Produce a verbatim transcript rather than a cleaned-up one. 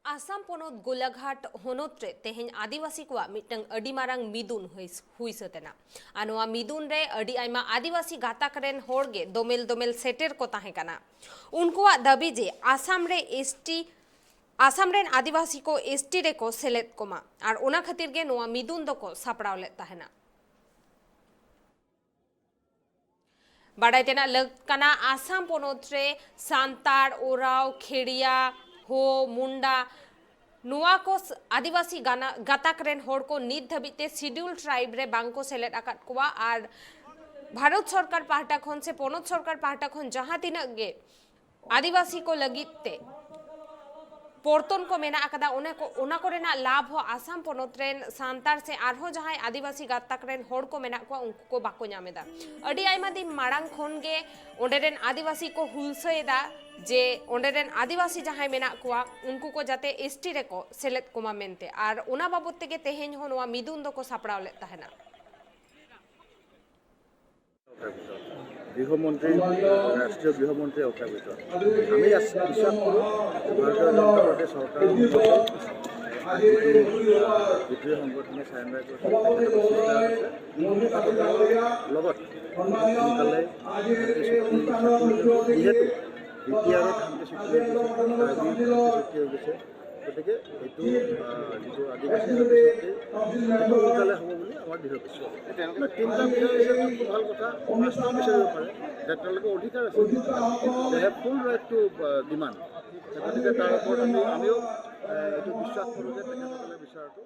ᱟᱥᱟᱢ ᱯᱚᱱᱚᱛ ᱜᱳᱞᱟᱜᱷᱟᱴ ᱦᱚᱱᱚᱛ ᱨᱮ ᱛᱮᱦᱮᱧ ᱟᱹᱫᱤᱵᱟᱹᱥᱤ ᱠᱚᱣᱟᱜ ᱢᱤᱫᱴᱟᱝ ᱟᱹᱰᱤ ᱢᱟᱨᱟᱝ ᱢᱤᱫᱩᱱ ᱦᱩᱭ, ᱦᱩᱭ ᱥᱟᱹᱛ ᱮᱱᱟ᱾ ᱟᱨ ᱱᱚᱣᱟ ᱢᱤᱫᱩᱱ ᱨᱮ ᱟᱹᱰᱤ ᱟᱭᱢᱟ ᱟᱹᱫᱤᱵᱟᱹᱥᱤ ᱜᱟᱛᱟᱠ ᱨᱮᱱ ᱦᱚᱲ ᱜᱮ ᱫᱚᱢᱮᱞ ᱫᱚᱢᱮᱞ ᱥᱮᱴᱮᱨ ᱠᱚ ᱛᱟᱦᱮᱸ ᱠᱟᱱᱟ᱾ ᱩᱱᱠᱩᱣᱟᱜ ᱫᱟᱹᱵᱤ ᱡᱮ ᱟᱥᱟᱢ ᱨᱮ ᱮᱥᱴᱤ, ᱟᱥᱟᱢ ᱨᱮᱱ ᱟᱹᱫᱤᱵᱟᱹᱥᱤ ᱠᱚ ᱮᱥᱴᱤ ᱨᱮᱠᱚ ᱥᱮᱞᱮᱫ ᱠᱚᱢᱟ, ᱟᱨ ᱚᱱᱟ ᱠᱷᱟᱹᱛᱤᱨ ᱜᱮ ᱱᱚᱣᱟ ᱢᱤᱫᱩᱱ ᱫᱚᱠᱚ ᱥᱟᱯᱲᱟᱣ ᱞᱮᱫ ᱛᱟᱦᱮᱱᱟ᱾ ᱵᱟᱰᱟᱭ ᱛᱮᱱᱟᱜ ᱞᱟᱹᱠ ᱠᱟᱱᱟ, ᱟᱥᱟᱢ ᱯᱚᱱᱚᱛ ᱨᱮ ᱥᱟᱱᱛᱟᱲ, ᱳᱨᱟᱣ, ᱠᱷᱮᱲᱤᱭᱟ, ᱦᱳ, ᱢᱩᱱᱰᱟ, ᱱᱚᱣᱟ ᱠᱚ ᱥ-, ᱟᱹᱫᱤᱵᱟᱹᱥᱤ ᱜᱟᱱᱟ-, ᱜᱟᱛᱟᱠ ᱨᱮᱱ ᱦᱚᱲ ᱠᱚ ᱱᱤᱛ ᱫᱷᱟᱹᱵᱤᱡ ᱛᱮ ᱥᱤᱰᱤᱭᱩᱞ ᱴᱨᱟᱭᱤᱵ ᱨᱮ ᱵᱟᱝ ᱠᱚ ᱥᱮᱞᱮᱫ ᱟᱠᱟᱫ ᱠᱚᱣᱟ᱾ ᱟᱨ ᱵᱷᱟᱨᱚᱛ ᱥᱚᱨᱠᱟᱨ ᱯᱟᱦᱴᱟ ᱠᱷᱚᱱ ᱥᱮ ᱯᱚᱱᱚᱛ ᱥᱚᱨᱠᱟᱨ ᱯᱟᱦᱴᱟ ᱠᱷᱚᱱ ᱡᱟᱦᱟᱸ ᱛᱤᱱᱟᱹᱜ ᱜᱮ ᱟᱹᱫᱤᱵᱟᱹᱥᱤ ᱠᱚ ᱞᱟᱹᱜᱤᱫ ᱛᱮ ᱯᱚᱨᱛᱚᱱ ᱠᱚ ᱢᱮᱱᱟᱜ ᱟᱠᱟᱫᱟ, ᱚᱱᱟ ᱠᱚ, ᱚᱱᱟ ᱠᱚᱨᱮᱱᱟᱜ ᱞᱟᱵᱷ ᱦᱚᱸ ᱟᱥᱟᱢ ᱯᱚᱱᱚᱛ ᱨᱮᱱ ᱥᱟᱱᱛᱟᱲ ᱥᱮ ᱟᱨᱦᱚᱸ ᱡᱟᱦᱟᱸᱭ ᱟᱹᱫᱤᱵᱟᱹᱥᱤ ᱜᱟᱛᱟᱠ ᱨᱮᱱ ᱦᱚᱲ ᱠᱚ ᱢᱮᱱᱟᱜ ᱠᱚᱣᱟ, ᱩᱱᱠᱩ ᱠᱚ ᱵᱟᱠᱚ ᱧᱟᱢ ᱮᱫᱟ᱾ ᱟᱹᱰᱤ ᱟᱭᱢᱟ ᱫᱤᱱ ᱢᱟᱲᱟᱝ ᱠᱷᱚᱱ ᱜᱮ ᱚᱸᱰᱮ ᱨᱮᱱ ᱟᱹᱫᱤᱵᱟᱹᱥᱤ ᱠᱚ ᱦᱩᱞᱥᱟᱹᱭᱮᱫᱟ ᱡᱮ ᱚᱸᱰᱮ ᱨᱮᱱ ᱟᱹᱫᱤᱵᱟᱹᱥᱤ ᱡᱟᱦᱟᱸᱭ ᱢᱮᱱᱟᱜ ᱠᱚᱣᱟ, ᱩᱱᱠᱩ ᱠᱚ ᱡᱟᱛᱮ ᱮᱥᱴᱤ ᱨᱮᱠᱚ ᱥᱮᱞᱮᱫ ᱠᱚᱢᱟ ᱢᱮᱱᱛᱮ᱾ ᱟᱨ ᱚᱱᱟ ᱵᱟᱵᱚᱛ ᱛᱮᱜᱮ ᱛᱮᱦᱮᱧ ᱦᱚᱸ ᱱᱚᱣᱟ ᱢᱤᱫᱩᱱ ᱫᱚᱠᱚ ᱥᱟᱯᱲᱟᱣ ᱞᱮᱫ ᱛᱟᱦᱮᱱᱟ᱾ গৃহমন্ত্ৰী, ৰাষ্ট্ৰীয় গৃহমন্ত্ৰী অৱতাৰ ভিতৰত আমি আছ-, বিশ্বাস কৰোঁ যে ভাৰতীয় জনতা পাৰ্টি চৰকাৰৰ যিটো, আহ, বিদ্ৰোহী সংগঠনে চাইনাৰ লগত সোনকালে শান্তি চুক্তি স্বাক্ষৰ কৰিব। যিহেতু বি টি আৰত শান্তি চুক্তি হৈ গৈছে, কাৰ্বি শান্তি চুক্তি হৈ গৈছে, গতিকে এইটো, আহ, যিটো আদিবাসী শান্তি চুক্তি, সেইটো সোনকালে হ'ব বুলি আমাৰ দৃঢ় বিশ্বাস। তিনিটা বিচাৰিছে, খুব ভাল কথা, পাঁচটা বিচাৰিব পাৰে, যে তেওঁলোকৰ অধিকাৰ আছে, they have full right to, ah, demand। গতিকে তাৰ ওপৰত আমি, আমিও, আহ, এইটো বিশ্বাস কৰোঁ যে তেখেতসকলে বিচাৰটো